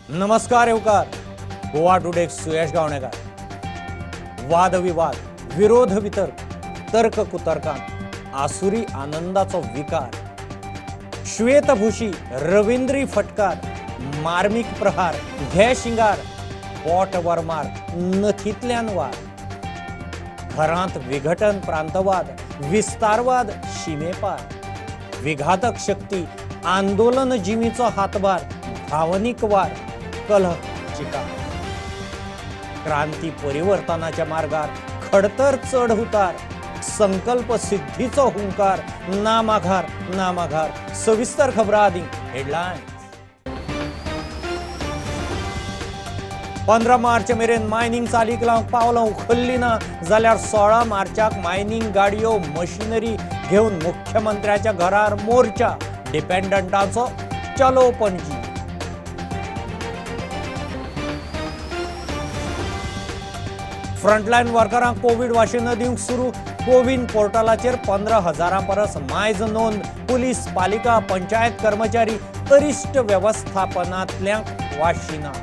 नमस्कार येवकार गोवा टुडेक सुयश गावणेकार. वादविवाद, विरोध वितर्क, तर्क कुतर्कान आसुरी आनंदाचो विकार, श्वेतभूषी रवींद्री फटकार, मार्मिक प्रहार, घे शिंगार, पोट वरमार, नथींतल्यान वार, घरांत विघटन प्रांतवाद, विस्तारवाद शिमेपार, विघातक शक्ती, आंदोलन जिवीचो हातभार, भावनीक वार, कलह चिकार, क्रांती परिवर्तनाच्या मार्गार खडतर चढ उतार, संकल्प सिद्धीचो हुंकार, ना माघार ना माघार. सविस्तर खबरां आदी हेडलायन्स. 15 मार्च मेरेन मायनिंग चालीक लावंक पावलां उखल्ली ना जाल्यार 16 मार्चाक मायनिंग गाडयो मशिनरी घेवन मुख्यमंत्र्याच्या घरार मोर्चा. डिपेंडंटाचो चलो पणजी. फ्रंटलायन वर्करांक कोवीड वाशिनां दिवंक सुरू. कोविन पोर्टलाचेर 15,000 परस मायज नोंद. पुलीस, पालिका, पंचायत कर्मचारी, अरिश्ट वेवस्थापनांतल्यांक वाशिनां.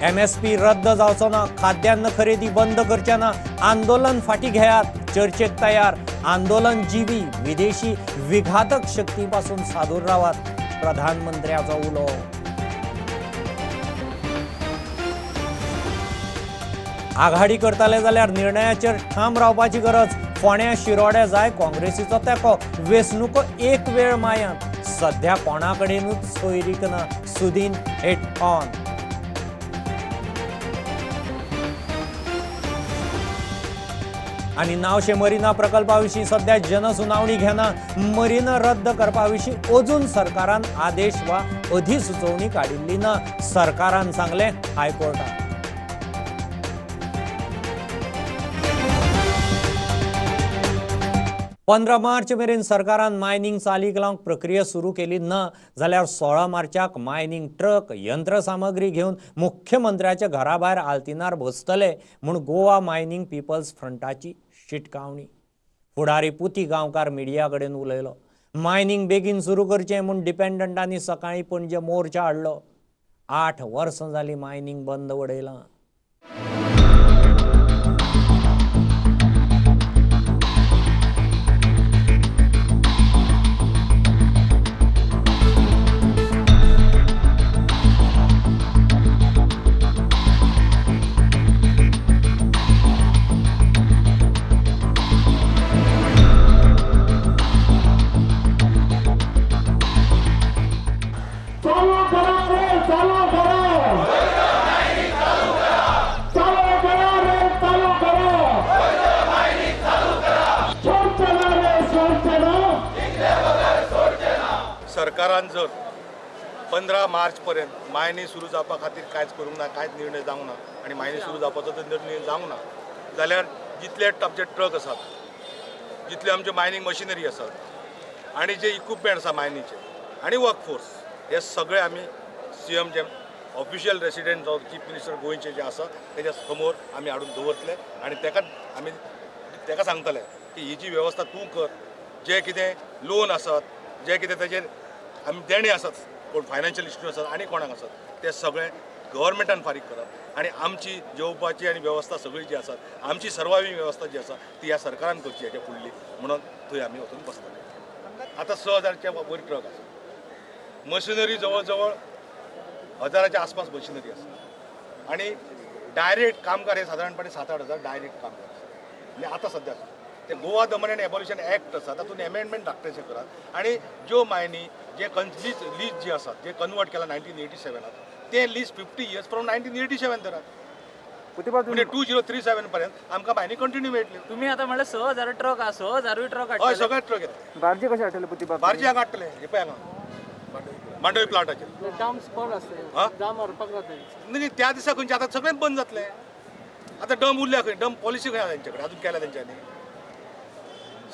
एमएसपी रद्द जावचो ना, खाद्यान्न खरेदी बंद करचे ना, आंदोलन फाटी घेयात, चर्चेक तयार. आंदोलन जीवी विदेशी विघातक शक्ती पासून सादूर रावात, प्रधानमंत्र्याचो उलो. आघाडी करतले जाल्यार निर्णयाचेर ठाम रावपाची गरज. फोंड्या शिरोड्या जाय काँग्रेसीचो तेंको. वेंचणुको एक वेळ मायांत, सध्या कोणा कडेनूच सोयरीक ना. Sudin hate on. आनी नावशे मरिना प्रकल्पा विशीं सध्या जनसुनावणी घेना. मरिना रद्द करपा विशीं अजून सरकारान आदेश वा अधिसुचोवणी काडिल्ली ना. सरकारान सांगलें हायकोर्टान. 15 मार्च मेरेन सरकारान मायनिंग चालीक लावंक प्रक्रिया सुरू केली ना जाल्यार 16 मार्चाक मायनिंग ट्रक यंत्रसामग्री घेवन मुख्यमंत्र्याच्या घरा भायर आल्तिनार बसतले म्हूण गोवा मायनिंग पिपल्स फ्रंटाची शिटकावणी. फुडारी पुती गांवकार मिडिया कडेन उलयलो. मायनिंग बेगीन सुरू करचें म्हूण डिपेंडंटांनी सकाळीं पणजे मोर्चा हाडलो. 8 वर्सां जालीं मायनिंग बंद वडयलां. सरकारान जर 15 मार्च पर्यंत मायनी सुरू जावपा खातीर कांयच करूंक ना, कांयच निर्णय जावंक ना आनी मायनी सुरू जावपाचो जर निर्णय जावंक ना जाल्यार जितले आमचे ट्रक आसात, जितले आमचे मायनींग मशिनरी आसात आनी जे इक्विपमेंट आसा मायनीचे आनी वर्कफोर्स, हे सगळे आमी सी एम जे ऑफिशियल रेसिडेंट जावं चीफ मिनिस्टर गोंयचे जे आसा तेज्या समोर आमी हाडून दवरतले आनी तेका आमी तेका सांगतले की ही जी वेवस्था तूं कर, जे कितें लोन आसात, जे कितें तेजेर आमी देणे आसात, कोण फायनान्शियल इन्स्टिट्यूशन आसात आनी कोणाक आसात, ते सगळे गव्हर्मेंटान फारीक करप आनी आमची जेवपाची आनी वेवस्था सगळी जी आसा, आमची सर्वायवींग वेवस्था जी आसा ती ह्या सरकारान करची हेच्या फुडली, म्हणून थंय आमी वचून बसतले. आतां 6,000च्या वयर ट्रक आसा, मशिनरी जवळ जवळ 1,000च्या आसपास मशिनरी आसा आनी डायरेक्ट कामगार हे सादारणपणे 7-8 हजार डायरेक्ट कामगार आसा. आनी आतां सद्या आसा ते Goa Daman and abolition act आसा तातूंत एमेंडमेंट धाडटेशें करात आनी ज्यो मायनी जे लीज जी आसात जे कन्वर्ट केला 1987 ते लीज 50 इयर्स फ्रॉम 1987 धरात, म्हणजे 2037 पर्यंत आमकां मायनी कंटिन्यू मेळटल्यो. तुमी आतां म्हणल्यार 6,000 ट्रक आसा, 6,000 ट्रक हय, सगळे ट्रक येतले. बार्जी कशें हाडटले पुती? बार्जी हांगा हाडटले, हे पळय हांगा मांडवी प्लांटाचेर. न्ही त्या दिसा खंयचे आतां सगळें बंद जातलें. आतां डंप उरल्या खंय, डंप पॉलिसी खंय आसा तेंचे कडेन अजून केल्या तेंच्यांनी.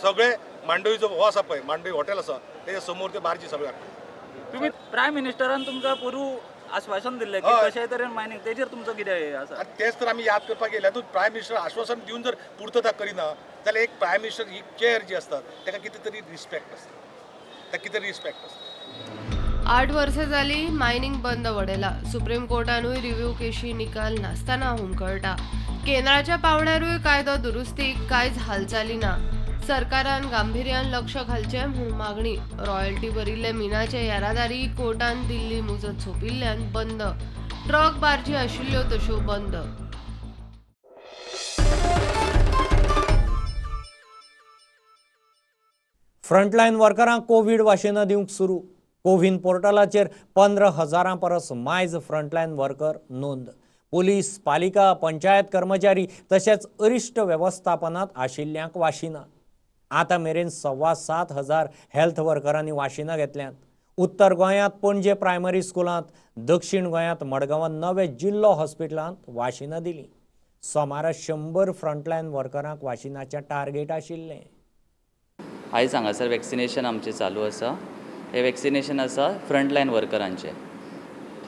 सगळे मांडवीचो हो आसा पळय, मांडवी हॉटेल आसा तेच्या समोर ते बार्जी सगळे हाडटा. तुमी प्रायम मिनिस्टरान तुमकां पोरू आश्वासन दिल्लें की कशेय तरेन मायनिंग, तेजेर तुमचो कितें आसा? आनी तेच तर आमी याद करपाक गेल्या. तूं प्रायम मिनिस्टर आश्वासन दिवन जर पुर्तता करिना जाल्यार एक प्रायम मिनिस्टर ही चेअर जी आसता ताका कितें तरी रिस्पेक्ट आसता. ताका कितें रिस्पेक्ट आसता. 8 वर्सां जाली मायनिंग बंद वडयला. सुप्रीम कोर्टानूय रिव्ह्यू केशी निकाल नासतना हुमकळटा. केंद्राच्या पावंड्यारूय कायदो दुरुस्तीक कांयच हालचाली ना. सरकारान गांभिर्यान लक्ष घालचें म्हूण मागणी. रॉयल्टी भरिल्ले मिनाचे येरादारी कोर्टान दिल्ली मुजत सोंपिल्ल्यान बंद. ट्रक बार्जी आशिल्ल्यो तश्यो बंद. फ्रंटलायन वर्करांक कोवीड वाशिनां दिवंक सुरू. कोविन पोर्टलाचेर 15,000 परस मायज फ्रंटलायन वर्कर नोंद. पुलीस, पालिका, पंचायत कर्मचारी तशेंच अरिश्ट वेवस्थापनांत आशिल्ल्यांक वाशिनां. आतां मेरेन 7,250 हेल्थ वर्करांनी वाशिनां घेतल्यांत. उत्तर गोंयांत पणजे प्रायमरी स्कुलांत, दक्षिण गोंयांत मडगांवां नवे जिल्लो हॉस्पिटलांत वाशिनां दिलीं. सोमारा 100 फ्रंटलायन वर्करांक वाशिनाचें टार्गेट आशिल्लें. आयज हांगासर वॅक्सिनेशन आमचें चालू आसा. हें वॅक्सिनेशन आसा फ्रंटलायन वर्करांचें.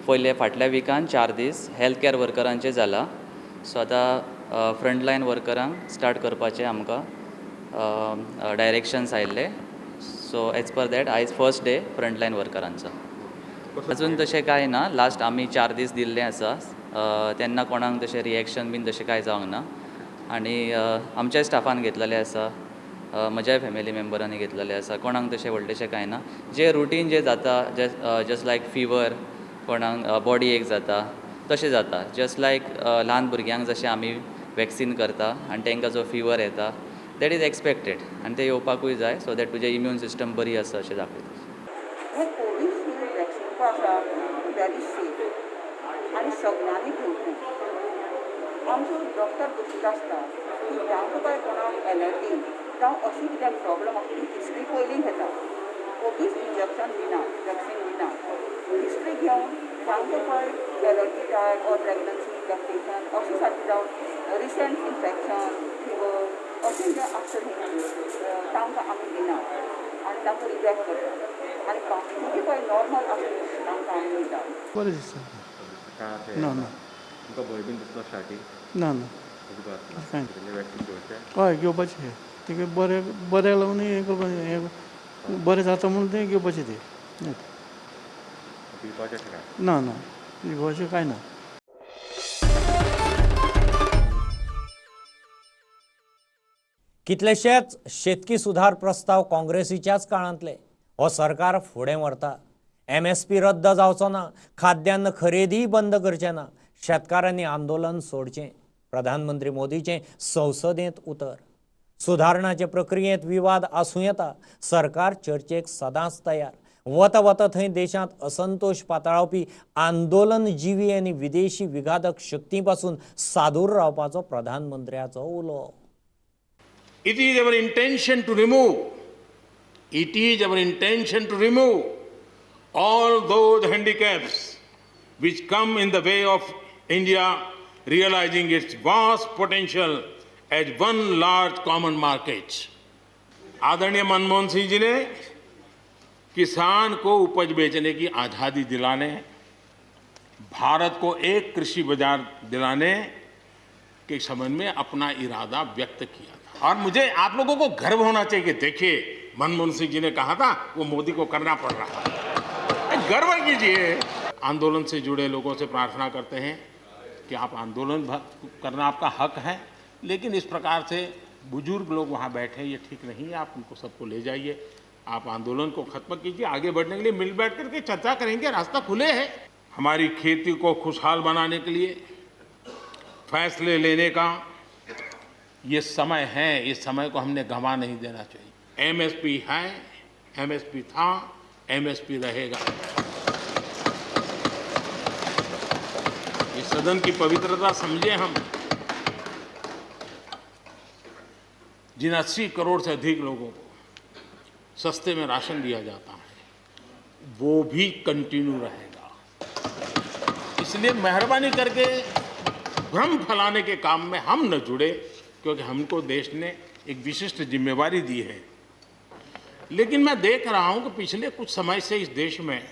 पयले फाटल्या विकान 4 दीस हेल्थ कॅर वर्करांचें जालां. सो आतां फ्रंटलायन वर्करांक स्टार्ट करपाचें आमकां डायरेक्शन्स आयिल्ले. सो एज पर that आयज फर्स्ट डे फ्रंटलायन वर्करांचो. अजून तशें कांय ना. लास्ट आमी 4 दीस दिल्लें आसा तेन्ना कोणाक तशें रिएक्शन बीन तशें कांय जावंक ना. आनी आमच्या स्टाफान घेतलेलें आसा, म्हज्याय फॅमिली मेंबरांनी घेतलेलें आसा. कोणाक तशें व्हडलेशें कांय ना. जे रुटीन जें जाता, जस्ट लायक फिवर, कोणाक बॉडी एक जाता तशें जाता. जस्ट लायक ल्हान भुरग्यांक जशें आमी वॅक्सीन करता आनी तांकां जो फिवर येता that is expected आनी तें येवपाकूय जाय, सो that तुजें इम्यून सिस्टम बरी आसा अशें दाखयता. हें कोविशिल्ड वॅक्सीन पळय आसा व्हेरी सेफ आनी सगळ्यांनी घेवचें. आमचो डॉक्टर बशिल्लो आसता की जांकां पळय कोणाक एलर्जी जावं अशी कितें प्रॉब्लम आसा ती हिस्ट्री पयलीं घेता. ओगीच इंजेक्शन दिना, वॅक्सीन दिना. हिस्ट्री घेवन जांकां पळय एलर्जी जाय ऑर प्रेग्नन्सी, लॅक्टेशन अशें सारकें जावं रिसंट इन्फेक्शन, फिवर अशें जें आसता न्ही तांकां आमी दिना आनी तांकां रिजेक्ट करता. आनी बाकीचे पळय नॉर्मल आसता तांकां आमी दिता. बरें दिसता. ना ना. तुमकां भंय बीन दिसलो स्टार्टींग? ना ना. अजिबात ना. वॅक्सीन घेवचें? हय, घेवपाचें. तें बरें बऱ्याक लागून हें करपाचें, हें बरें जाता म्हणून तें घेवपाचें तें. भिवपाचें काय? ना ना, भिवपाचें कांय ना. कितलेशेच शेतकी सुधार प्रस्ताव काँग्रेसीच्याच काळांतले. हो सरकार फुडें व्हरता. MSP रद्द जावचो ना, खाद्यान्न खरेदीय बंद करचें ना, शेतकारांनी आंदोलन सोडचें, प्रधानमंत्री मोदीचें संसदेंत उतर. सुधारणाचे प्रक्रियेंत विवाद आसूं येता, सरकार चर्चेक सदांच तयार. वता वता थंय देशांत असंतोष पातळावपी आंदोलनजीवी आनी विदेशी विघातक शक्ती पासून सादूर रावपाचो प्रधानमंत्र्याचो उलो. It is our intention to remove, it is our intention to remove all those handicaps which come in the way of India realizing its vast potential as one large common market. आदरणीय मनमोहन सिंह जी ने किसान को उपज बेचने की आज़ादी दिलाने, भारत को एक कृषि बाजार दिलाने के संबंध में अपना इरादा व्यक्त किया था। और मुझे आप लोगों को गर्व होना चाहिए कि देखिए मनमोहन सिंह जी ने कहा था वो मोदी को करना पड़ रहा है। गर्व कीजिए। आंदोलन से जुड़े लोगों से प्रार्थना करते हैं कि आप आंदोलन करना आपका हक है, लेकिन इस प्रकार से बुजुर्ग लोग वहाँ बैठे ये ठीक नहीं है। आप उनको सबको ले जाइए, आप आंदोलन को खत्म कीजिए, आगे बढ़ने के लिए मिल बैठ करके चर्चा करेंगे, रास्ता खुले है। हमारी खेती को खुशहाल बनाने के लिए फैसले लेने का ये समय है, इस समय को हमने गंवा नहीं देना चाहिए। एमएसपी है, एमएसपी था, एमएसपी रहेगा। इस सदन की पवित्रता समझे हम, जिन 80 करोड़ से अधिक लोगों को सस्ते में राशन दिया जाता है, वो भी कंटिन्यू रहेगा। इसलिए मेहरबानी करके भ्रम फैलाने के काम में हम न जुड़े, क्योंकि हमको देश ने एक विशिष्ट जिम्मेवारी दी है। लेकिन मैं देख रहा हूं कि पिछले कुछ समय से इस देश में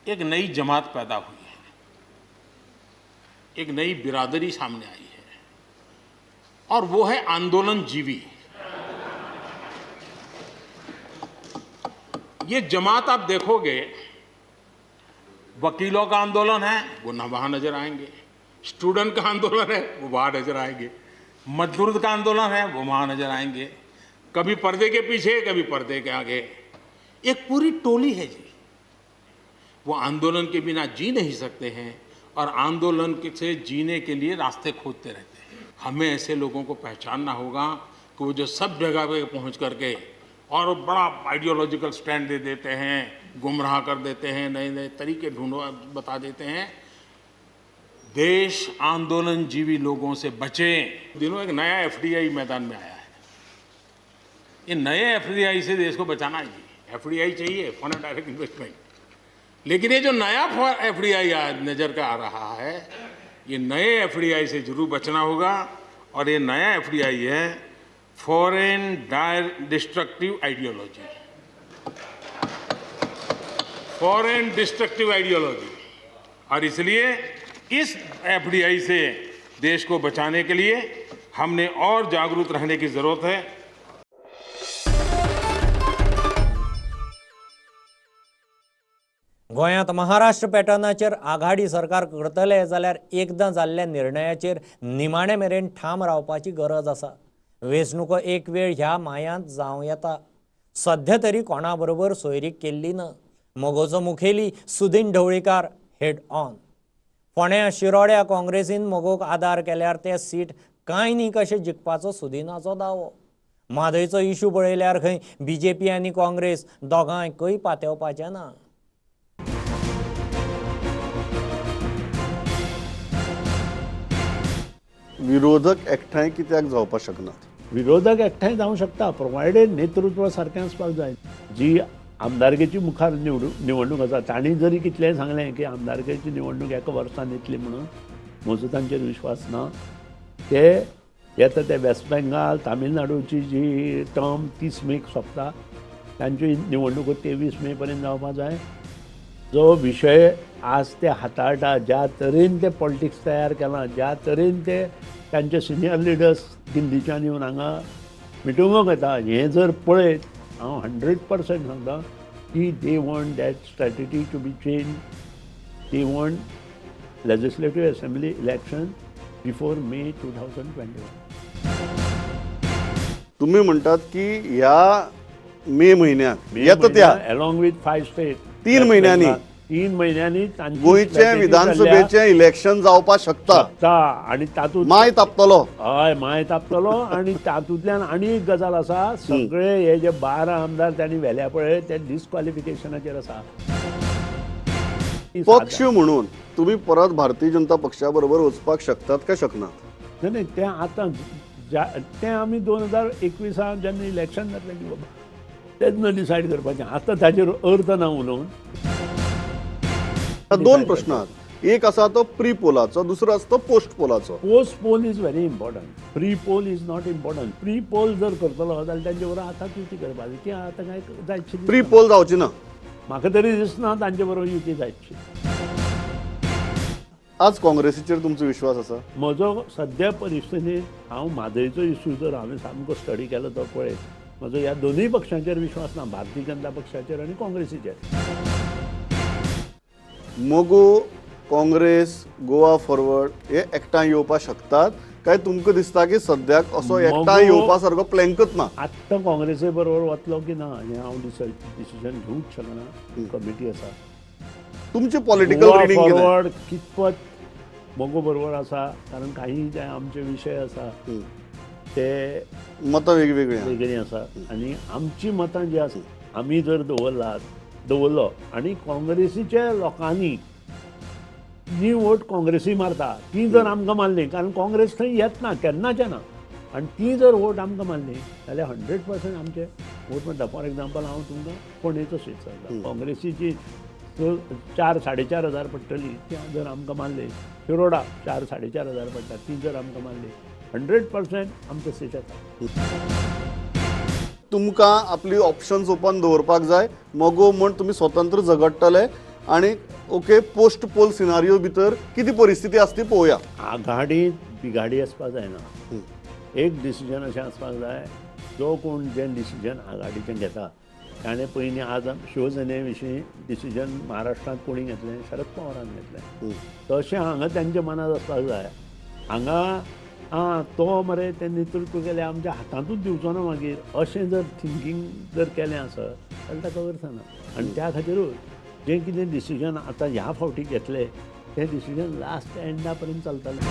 एक नई जमात पैदा हुई है, एक नई बिरादरी सामने आई है, और वो है आंदोलनजीवी। ये जमात आप देखोगे, वकीलों का आंदोलन है वो ना वहां नजर आएंगे, स्टूडेंट का आंदोलन है वो वहां नजर आएंगे, मजदूर का आंदोलन है वो वहां नजर आएंगे, कभी पर्दे के पीछे कभी पर्दे के आगे। एक पूरी टोली है जी, वो आंदोलन के बिना जी नहीं सकते हैं और आंदोलन से जीने के लिए रास्ते खोजते रहते हैं। हमें ऐसे लोगों को पहचानना होगा कि वो जो सब जगह पे पहुंच करके और बड़ा आइडियोलॉजिकल स्टैंड दे देते हैं, गुमराह कर देते हैं, नए नए तरीके ढूंढो बता देते हैं। देश आंदोलन जीवी लोगों से बचे। दिनों एक नया एफडीआई मैदान में आया है, ये नए एफडीआई से देश को बचाना है जी। एफडीआई चाहिए, फॉरेन डायरेक्ट इन्वेस्टमेंट, लेकिन ये जो नया एफडीआई नज़र का आ रहा है, ये नए एफडीआई से जरूर बचना होगा। और ये नया एफडीआई है foreign destructive ideology, foreign destructive ideology. और इसलिए इस एफडीआई से देश को बचाने के लिए हमने और जागरूक रहने की जरूरत है। गोंयांत महाराष्ट्र पॅटर्नाचेर आघाडी सरकार करतले जाल्यार एकदां जाल्ल्या निर्णयाचेर निमाणे मेरेन ठाम रावपाची गरज आसा। वेंचणुको एक वेळ ह्या मायांत जावं येता। सध्या तरी कोणा बरोबर सोयरीक केल्ली ना। मगोचो मुखेली सुदीन ढवळीकार हेड ऑन। फोंड्या शिरोड्या काँग्रेसीन मगोक आदार केल्यार ते सीट कांय न्ही कशें जिखपाचो सुदिनाचो दावो। म्हादयचो इशू पळयल्यार खंय बीजेपी आनी काँग्रेस दोगांयकय पातेवपाचें ना। विरोधक एकठांय कित्याक जावपाक शकनात? विरोधक एकठांय जावंक शकता प्रोवायडेड नेतृत्व सारकें आसपाक जाय। जी आमदारकेची मुखार निवडणूक आसा तांणी जरी कितलेंय सांगलें की आमदारकेची निवडणूक एका वर्सान येतली म्हणून, म्हजो तांचेर विश्वास ना। ते येता ते वेस्ट बेंगाल तामिळनाडूची जी टर्म 30 मेक सोंपता, तांच्यो निवडणुको 23 मे पर्यंत जावपाक जाय। जो विशय आज ते हाताळटा, ज्या तरेन ते पॉलिटिक्स तयार केलां, ज्या तरेन ते तांचे सिनियर लिडर्स दिल्लीच्यान येवन हांगा मिटिंगोक येता, हें जर पळयत हांव 100% सांगता की they want that strategy to be change. They want legislative assembly election before May 2021। तुम्ही म्हणतात की ह्या मे म्हयन्यात येता त्या अलॉंग विथ 5 स्टेट 3 म्हयन्यांनी 3 म्हयन्यांनी गोंयचे विधानसभेचे इलेक्शन जावपाक शकता आनी तातूंत माय तापतलो। हय, माय तापतलो। आनी तातूंतल्यान आनी एक गजाल आसा, सगळे हे जे 12 आमदार तांणी व्हेल्या पळय ते डिस्क्वॉलिफिकेशनाचेर आसा। पक्ष म्हणून तुम्ही परत भारतीय जनता पक्षा बरोबर वचपाक शकतात काय शकनात? नाही, ते आतां ते आमी 2021 जेन्ना इलेक्शन जातलें की बाबा तेन्ना डिसायड करपाचें, आतां ताचेर अर्थ ना उलोवन। दोन प्रश्न आहात, एक आसा तो प्री पोलाचो, दुसरो आसा तो post पोलाचो। Post poll is very important, pre poll is not important. Pre poll जर करतलो जाल्यार तांचे बरोबर आतांच युती करपाची, ती आतां कांय जायची प्री पोल जावची ना, म्हाका तरी दिसना तांचे बरोबर युती जायची। आज काँग्रेसीचेर तुमचो विश्वास आसा? म्हजो सद्या परिस्थितींत हांव म्हादयचो इश्यू जर हांवें सामको स्टडी केलो तो पळयत म्हजो ह्या दोनूय पक्षांचेर विश्वास ना, भारतीय जनता पक्षाचेर आनी काँग्रेसीचेर। मगो, काँग्रेस, गोवा फॉरवर्ड हे एकठांय येवपाक शकतात काय तुमकां दिसता की सद्याक असो एकठांय येवपा सारको प्लॅनकच ना? आत्तां काँग्रेसी बरोबर वतलो की ना हें हांव डिसिजन घेवंक शकना, कमिटी आसा। तुमचें पॉलिटिकल रिडींग कितें? फॉरवर्ड कितपत मगो बरोबर आसा, कारण काही जे आमचे विशय आसा ते मतां वेगवेगळीं वेगळीं आसा आनी आमची मतां जी आसा आमी जर दवरलो आनी काँग्रेसीच्या लोकांनी जी वोट काँग्रेसी मारता ती जर आमकां मारली, कारण काँग्रेस थंय येतना केन्नाच येना, आनी ती जर वोट आमकां मारली जाल्यार 100% आमचे वोट मारता। फॉर एग्जाम्पल हांव तुमकां फोंडेचो सीट सांगता, काँग्रेसीची 4,000 4,500 हजार पडटली, ती जर आमकां मारली, शिरोडा 4,000 4,500 हजार पडटा, ती जर आमकां मारली 100% आमचें सीट येता। तुमकां आपली ऑप्शन्स ओपन दवरपाक जाय, मगो म्हण तुमी स्वतंत्र झगडटले आनी ओके पोस्ट पोल सिनारियो भितर कितें परिस्थिती आसता ती पळोवया। आघाडी बिघाडी आसपाक जायना, एक डिसिजन अशें आसपाक जाय, जो कोण जें डिसिजन आघाडीचें घेता ताणें पयलीं आज शिवसेने विशीं डिसिजन महाराष्ट्रांत कोणी घेतलें, शरद पवारान घेतलें. तशें हांगा तेंच्या मनांत आसपाक जाय. हांगा आं तो मरे तें नेतृत्व केलें आमच्या हातांतूच दिवचो ना मागीर, अशें जर थिंकींग जर केलें आसत जाल्यार ताका अर्थ ना. आनी त्या खातीरूच जें कितें डिसिजन आतां ह्या फावटी घेतलें तें डिसिजन लास्ट एंडा पर्यंत चलतालें.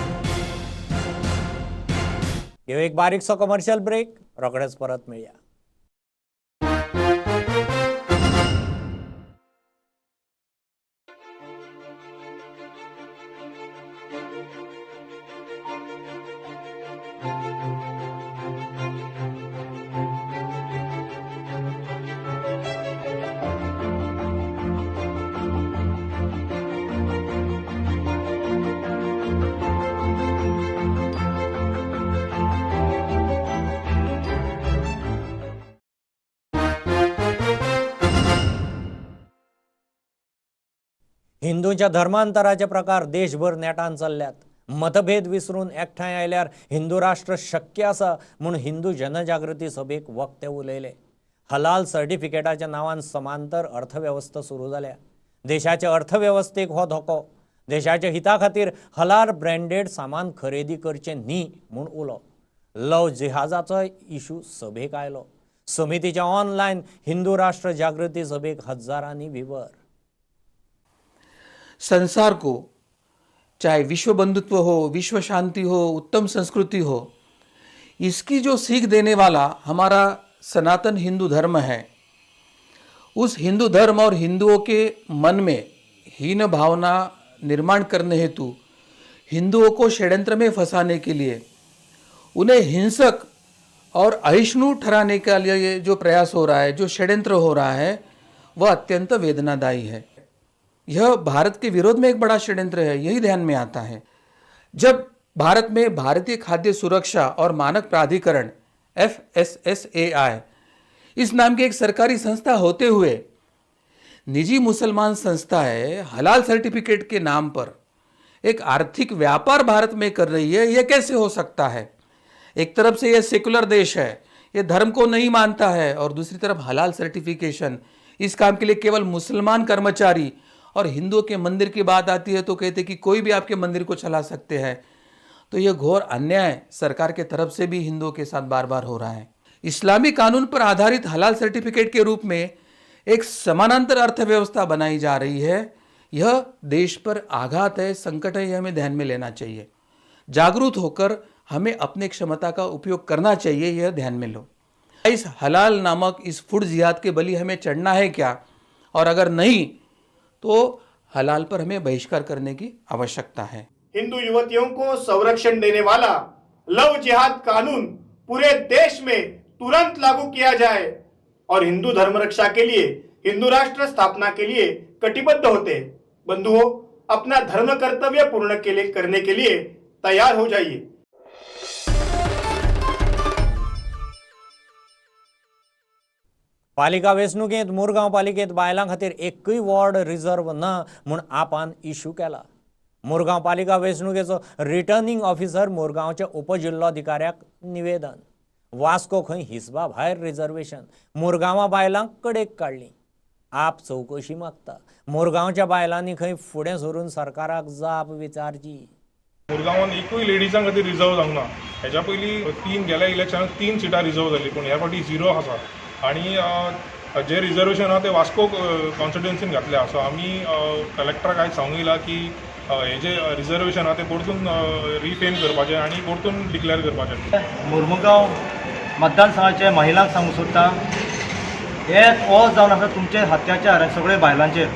घेवं एक बारीकसो कमर्शियल ब्रेक, रोखडेच परत मेळया. हिंदूंच्या धर्मांतराचे प्रकार देशभर नेटान चल्ल्यात. मतभेद विसरून एकठांय आयल्यार हिंदू राष्ट्र शक्य आसा म्हूण हिंदू जनजागृती सभेक वक्ते उलयले. हलाल सर्टिफिकेटाच्या नांवान समांतर अर्थवेवस्था सुरू जाल्या. देशाचे अर्थवेवस्थेक हो धोको. देशाच्या हिता खातीर हलाल ब्रँडेड सामान खरेदी करचें न्ही म्हूण उलो. लव जिहाजाचो इशू सभेक आयलो. समितीच्या ऑनलायन हिंदू राष्ट्र जागृती सभेक हजारांनी विवर. संसार को, चाहे विश्व बंधुत्व हो, विश्व शांति हो, उत्तम संस्कृति हो, इसकी जो सीख देने वाला हमारा सनातन हिंदू धर्म है, उस हिंदू धर्म और हिंदुओं के मन में हीन भावना निर्माण करने हेतु, हिंदुओं को षड्यंत्र में फंसाने के लिए, उन्हें हिंसक और अहिष्णु ठहराने के लिए जो प्रयास हो रहा है, जो षड्यंत्र हो रहा है, वह अत्यंत वेदनादायी है। यह भारत के विरोध में एक बड़ा षड्यंत्र है, यही ध्यान में आता है। जब भारत में भारतीय खाद्य सुरक्षा और मानक प्राधिकरण FSSAI इस नाम की एक सरकारी संस्था होते हुए निजी मुसलमान संस्थाएं हलाल सर्टिफिकेट के नाम पर एक आर्थिक व्यापार भारत में कर रही है, यह कैसे हो सकता है? एक तरफ से यह सेकुलर देश है, यह धर्म को नहीं मानता है, और दूसरी तरफ हलाल सर्टिफिकेशन इस काम के लिए केवल मुसलमान कर्मचारी, और हिंदुओं के मंदिर की बात आती है तो कहते कि कोई भी आपके मंदिर को चला सकते हैं। तो यह घोर अन्याय सरकार के तरफ से भी हिंदुओं के साथ बार बार हो रहा है। इस्लामी कानून पर आधारित हलाल सर्टिफिकेट के रूप में एक समानांतर अर्थव्यवस्था बनाई जा रही है। यह देश पर आघात है, संकट है, यह हमें ध्यान में लेना चाहिए। जागरूक होकर हमें अपने क्षमता का उपयोग करना चाहिए, यह ध्यान में लो। इस हलाल नामक इस फूड जिहाद के बलि हमें चढ़ना है क्या? और अगर नहीं तो हलाल पर हमें बहिष्कार करने की आवश्यकता है। हिंदू युवतियों को संरक्षण देने वाला लव जिहाद कानून पूरे देश में तुरंत लागू किया जाए और हिंदू धर्म रक्षा के लिए, हिंदू राष्ट्र स्थापना के लिए कटिबद्ध होते बंधुओं, अपना धर्म कर्तव्य पूर्ण के लिए करने के लिए तैयार हो जाइए। पालिका वेंचणुकेंत मुरगांव पालिकेंत बायलां खातीर एकूय वॉर्ड रिजर्व ना म्हूण आपान इशू केला. मुरगांव पालिका वेंचणुकेचो रिटर्निंग ऑफिसर मुरगांवच्या उपजिल्लोधिकाऱ्याक निवेदन. वास्को खंय हिसबा भायर रिजर्वेशन, मुरगांवा बायलांक कडेक काडली. आप चवकशी मागता. मुरगांवच्या बायलांनी खंय फुडें सरून सरकाराक जाप विचारची. मुरगांवान एकूय लेडिजां खातीर रिजर्व जावंक ना. हेच्या पयलीं तीन गेल्या इलेक्शनाक 3 सिटां रिजर्व जाली, पूण ह्या फावटी 0 आसा. आनी जे रिजर्वेशन आहा ते वास्को कॉन्स्टिट्युएन्सीन घातल्या. सो आमी कलेक्टराक आयज सांगूंक येयला की हे जे रिजर्वेशन आहा ते परतून रिफ्रेम करपाचें आनी परतून डिक्लेअर करपाचें. मुरमुगांव मतदारसंघाचे महिलांक सांगूंक सोदता, हे हो जावन आसा तुमचे अत्याचार सगळे बायलांचेर,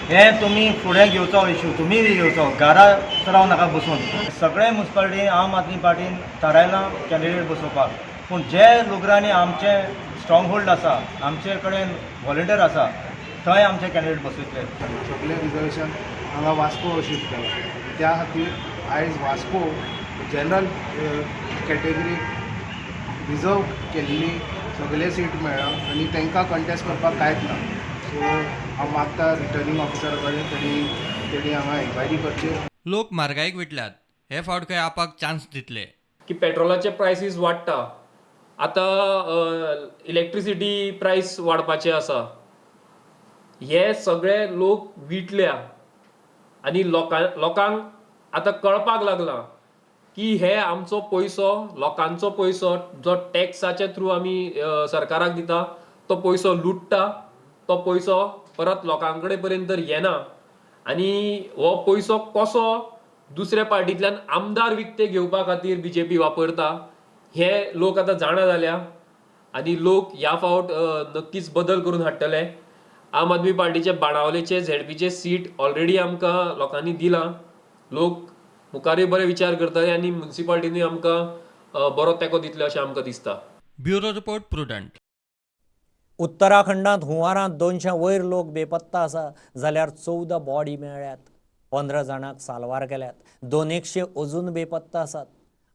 हे तुमी फुडें घेवचो इशू, तुमी घेवचो, घरा रावं नाका बसून. सगळे मुन्सिपालिटी आम आदमी पार्टीन थारायलां कॅन्डिडेट बसोवपाक, पूण जे लोकरांनी आमचे स्ट्रॉंग होल्ड आसा, आमचे कडेन व्हॉलंटियर आसा, थंय आमचे कॅन्डिडेट बसयतले. सगळे रिजर्वेशन हांगा वास्को शिफ्ट केलां, त्या खातीर आयज वास्को जनरल कॅटेगरी रिजर्व केल्ली सगळे सीट मेळ्ळा आनी तांकां कंटेस्ट करपाक कांयच ना. सो हांव मागता रिटर्निंग ऑफिसरा कडेन तेणी हांगा एन्क्वायरी करची. लोक म्हारगायेक विटल्यात, हे फावट खंय आपाक चान्स दितले की पेट्रोलाचे प्रायसीस वाडटा आतां इलेक्ट्रिसिटी प्रायस वाडपाचे आसा. हे सगळे लोक विटल्या आनी लोकांक आतां कळपाक लागलां की हे आमचो पयसो, लोकांचो पयसो जो टॅक्साच्या थ्रू आमी सरकाराक दिता तो पयसो लुट्टा, तो पयसो परत लोकां कडेन पर्यंत येना आनी हो पयसो कसो दुसऱ्या पार्टींतल्यान आमदार विकते घेवपा खातीर बीजेपी वापरता हे लोक आतां जाणा जाल्या आनी लोक ह्या फावट नक्कीच बदल करून हाडटले. आम आदमी पार्टीचे बाणावलेचे झेडपीचे सीट ऑलरेडी आमकां लोकांनी दिलां. लोक मुखारूय बरे विचार करतले आनी म्युनिसिपालिटीनूय आमकां बरो तेंको दितले अशें आमकां दिसता. Bureau report, Prudent. उत्तराखंडांत हुंवारांत 200 वयर लोक बेपत्ता आसा जाल्यार 14 बॉडी मेळ्ळ्यात, 15 जाणांक साल्वार केल्यात, 200 अजून बेपत्ता आसात.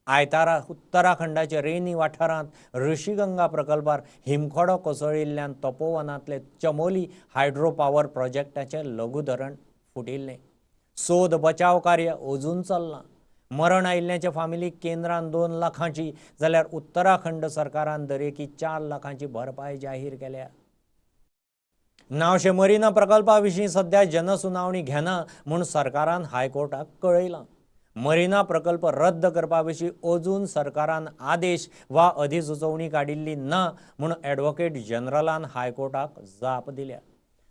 आयतारा उत्तराखंडाच्या रेनी वाठारांत ऋषिगंगा प्रकल्पार हिमखडो कोसळिल्ल्यान तपोवनांतले चमोली हायड्रो पावर प्रोजेक्टाचें लघु धरण फुटिल्लें. सोद बचाव कार्य अजून चल्लां. मरण आयिल्ल्याच्या फामिलीक केंद्रान 2 लाखांची जाल्यार उत्तराखंड सरकारान दरेकी 4 लाखांची भरपाय जाहीर केल्या. नावशे मरिना प्रकल्पा विशीं सध्या जनसुनावणी घेना म्हूण सरकारान हायकोर्टाक कळयलां. मरिना प्रकल्प रद्द करपा विशीं अजून सरकारान आदेश वा अधिसुचोवणी काडिल्ली ना म्हूण ॲडव्होकेट जनरलान हायकोर्टाक जाप दिल्या.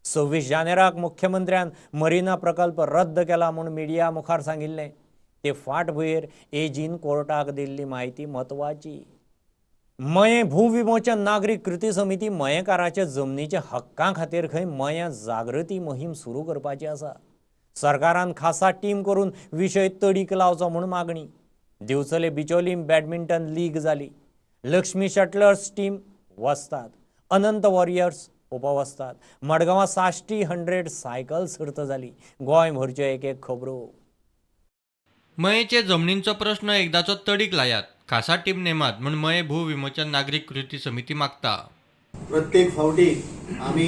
26 जानेराक मुख्यमंत्र्यान मरिना प्रकल्प रद्द केला म्हूण मिडिया मुखार सांगिल्लें. ते फाटभुंयेर एजीन कोर्टाक दिल्ली म्हायती म्हत्वाची. मयें भूविमोचन नागरीक कृती समिती मयेंकाराच्या जमनीच्या हक्कां खातीर खंय मयां जागृती मोहीम सुरू करपाची आसा. सरकारान खासा टीम करून विशय तडीक लावचो म्हूण मागणी. दिवचले बिचोलीम बॅडमिंटन लीग जाली. लक्ष्मी शटलर्स टीम वस्ताद, अनंत वॉरियर्स उपवस्ताद. मडगांवां साश्टी 100 सायकल सर्त जाली. गोंय भरच्यो एक एक खबरो. मयेचे जमनींचो प्रश्न एकदाचो तडीक लायात, खासा टीम नेमात म्हूण मये भूविमोचन नागरीक कृती समिती मागता. प्रत्येक फावटी आमी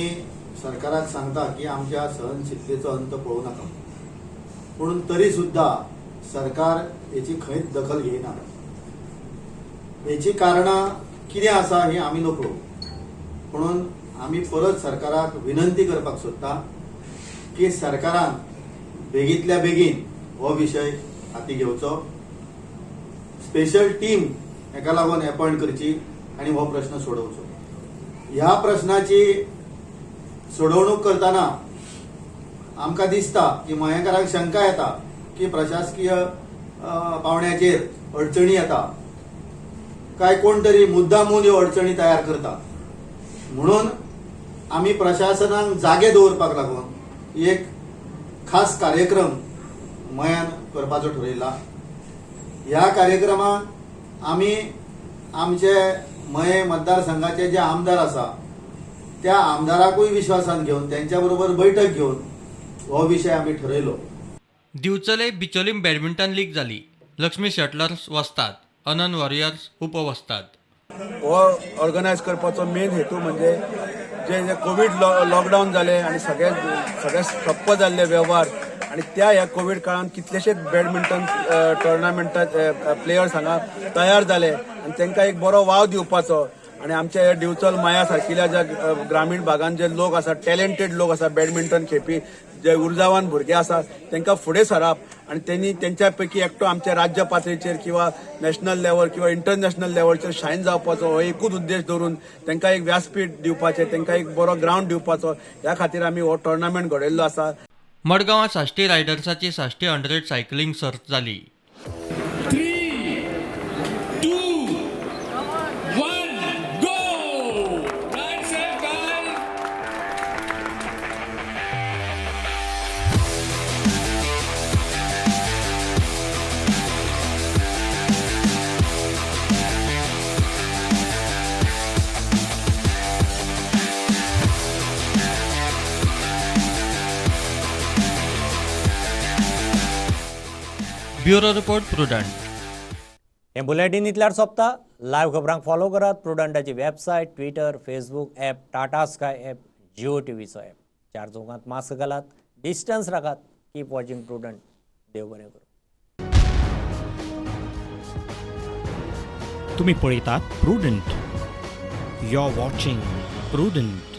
सरकाराक सांगता की आमच्या सहनशीलतेचो अंत पळोवं नाका, पूण तरी सुद्धा सरकार हेची खंयच दखल घेयना. हेची कारणां कितें आसा ही आमी नकळो, म्हणून आमी परत सरकाराक विनंती करपाक सोदता की सरकारान बेगींतल्या बेगीन हो विशय हाती घेवचो, स्पेशल टीम हेका लागून अपॉयंट करची आनी हो प्रश्न सोडोवचो. ह्या प्रश्नाची सोडवणूक करतना आमकां दिसता की मयेंकारांक शंका येता की प्रशासकीय पावंड्याचेर अडचणी येता काय कोण तरी मुद्दामून ह्यो अडचणी तयार करता, म्हणून आमी प्रशासनाक जागे दवरपाक लागून एक खास कार्यक्रम मयान करपाचो ठरयला. ह्या कार्यक्रमाक आमी आमचे मये मतदारसंघाचे जे आमदार आसा त्या आमदाराकूय विश्वासान घेवन त्यांच्या बरोबर बैठक घेवन हो विशय आमी ठरयलो. दिवचले बिचोलीम बॅडमिंटन लीग जाली. लक्ष्मी शटलर्स वस्ताद, अनंत वॉरियर्स उपवस्ताद. हो ऑर्गनायज करपाचो मेन हेतू म्हणजे जे जे कोवीड लॉकडावन जाले आनी सगळे सगळे ठप्प जाल्ले वेव्हार आनी त्या ह्या कोवीड काळान कितलेशेच बॅडमिंटन टुर्नामेंटात प्लेयर्स हांगा तयार जाले आनी तांकां एक बरो वाव दिवपाचो आनी आमच्या ह्या दिवचल माया सारकिल्या ज्या ग्रामीण भागान जे लोक आसा, टॅलेंटेड लोक आसा, बॅडमिंटन खेळपी जे उर्जावान भुरगे आसा तांकां फुडें सरप आनी तेणी तेंच्या पैकी एकटो आमच्या राज्य पातळीचेर किंवा नॅशनल लेवल किंवा इंटरनॅशनल लेवलचेर शायन जावपाचो हो एकूच उद्देश दवरून तांकां एक व्यासपीठ दिवपाचें, तांकां एक बरो ग्रावंड दिवपाचो, ह्या खातीर आमी हो टुर्नामेंट घडयल्लो आसा. मडगांवां साश्टी रायडर्साची साश्टी 100 सायकलिंग सर्त जाली. 3, 2, 1, go! Right set, guys. Bureau report, Prudent. हें बुलेटीन इतल्यार सोंपता. लायव्ह खबरांक फॉलो करात प्रुडंटाची website, Twitter, Facebook app, Tata Sky app, Jio टीव्हीचो app. चार चौकांत मास्क घालात, डिस्टन्स राखात. Keep watching Prudent. देव बरें करूं. तुम्ही पळयतात प्रुडंट. You're watching Prudent.